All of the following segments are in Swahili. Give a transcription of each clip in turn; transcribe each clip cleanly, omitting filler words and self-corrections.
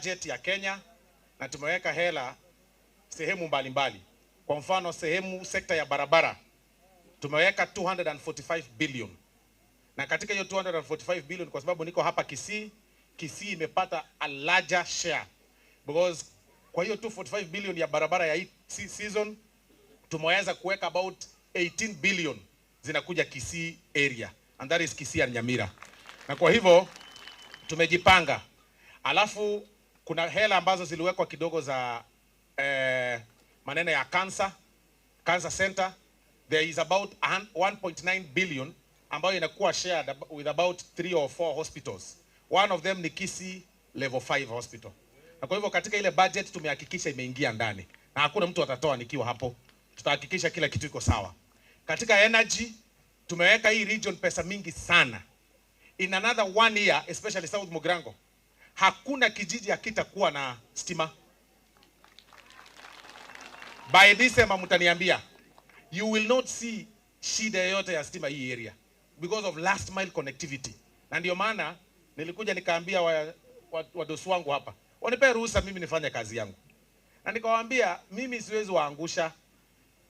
budget ya Kenya na tumeweka hela sehemu mbalimbali. Kwa mfano sehemu sekta ya barabara tumeweka 245 billion. Na katika hiyo 245 billion, kwa sababu niko hapa Kisii, Kisii imepata a larger share. Because kwa hiyo 245 billion ya barabara ya hii season tumeweza kuweka about 18 billion zinakuja Kisii area, and that is Kisii and Nyamira. Na kwa hivyo tumejipanga. Alafu kuna hela ambazo ziliwekwa kidogo za maneno ya cancer, cancer center. There is about 1.9 billion ambayo inakuwa shared with about 3 or 4 hospitals. One of them ni Kisii level 5 hospital. Na kwa hivyo katika ile budget tumehakikisha imeingia ndani. Na hakuna mtu atatoa nikiwa hapo. Tutahakikisha kila kitu iko sawa. Katika energy tumeweka hii region pesa mingi sana. In another 1 year, especially South Mugirango, hakuna kijiji hakitakuwa na stima. By December mtaniambia, you will not see shida yoyote ya stima hii area because of last mile connectivity. Na ndio maana nilikuja nikaambia wadosi wangu hapa, wanipe ruhusa mimi nifanye kazi yangu. Na nikawaambia mimi siwezi waangusha.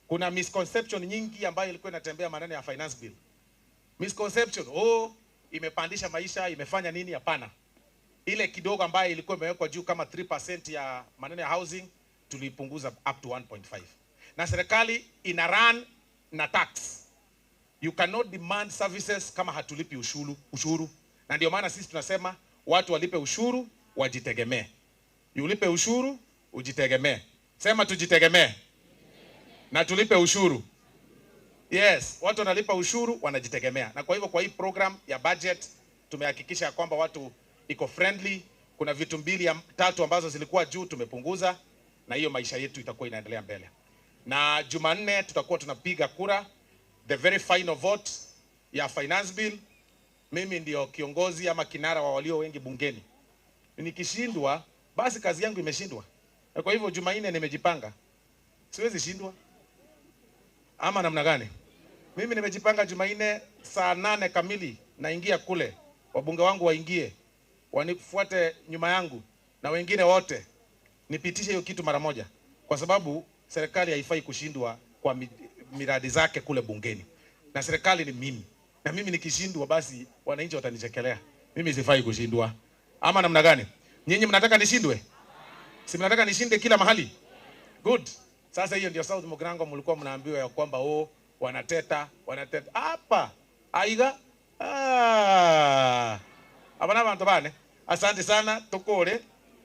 Kuna misconception nyingi ambayo ilikuwa inatembea maneno ya finance bill. Misconception, oh, imepandisha maisha, imefanya nini? Hapana. Ile kidogo ambayo ilikuwa imewekwa juu kama 3% ya maneno ya housing tulipunguza up to 1.5. Na serikali ina run na tax. You cannot demand services kama hatulipi ushuru. Na ndio maana sisi tunasema watu walipe ushuru wajitegemee. Ulipe ushuru ujitegemee. Sema tujitegemee. Na tulipe ushuru. Yes, watu wanalipa ushuru wanajitegemea. Na kwa hivyo kwa hii program ya budget tumehakikisha kwamba watu iko friendly. Kuna vitu 2 3 ambazo zilikuwa juu tumepunguza, na hiyo maisha yetu itakuwa inaendelea mbele. Na Jumanne tutakuwa tunapiga kura the very final vote ya finance bill. Mimi ndio kiongozi ama kinara wa walio wengi bungeni. Nikishindwa basi kazi yangu imeshindwa. Na kwa hivyo Jumanne nimejipanga. Siwezi shindwa. Ama namna gani? Mimi nimejipanga Jumanne saa 8 kamili naingia kule. Wabunge wangu waingie, wanifuate nyuma yangu na wengine wote. Nipitishe hiyo kitu mara moja, kwa sababu serikali haifai kushindwa kwa miradi zake kule bungeni. Na serikali ni mimi. Na mimi nikishindwa basi wananchi watanichekelea. Mimi sifai kushindwa. Ama namna gani? Nyinyi mnataka nishindwe? Si mnataka nishinde kila mahali? Good. Sasa hiyo ndio South Mugirango mlikuwa mnaambiwa ya kwamba oh, wanateta, wanateta. Hapa. Aiga. Ah. Abana bantu bane. Asante sana tukore.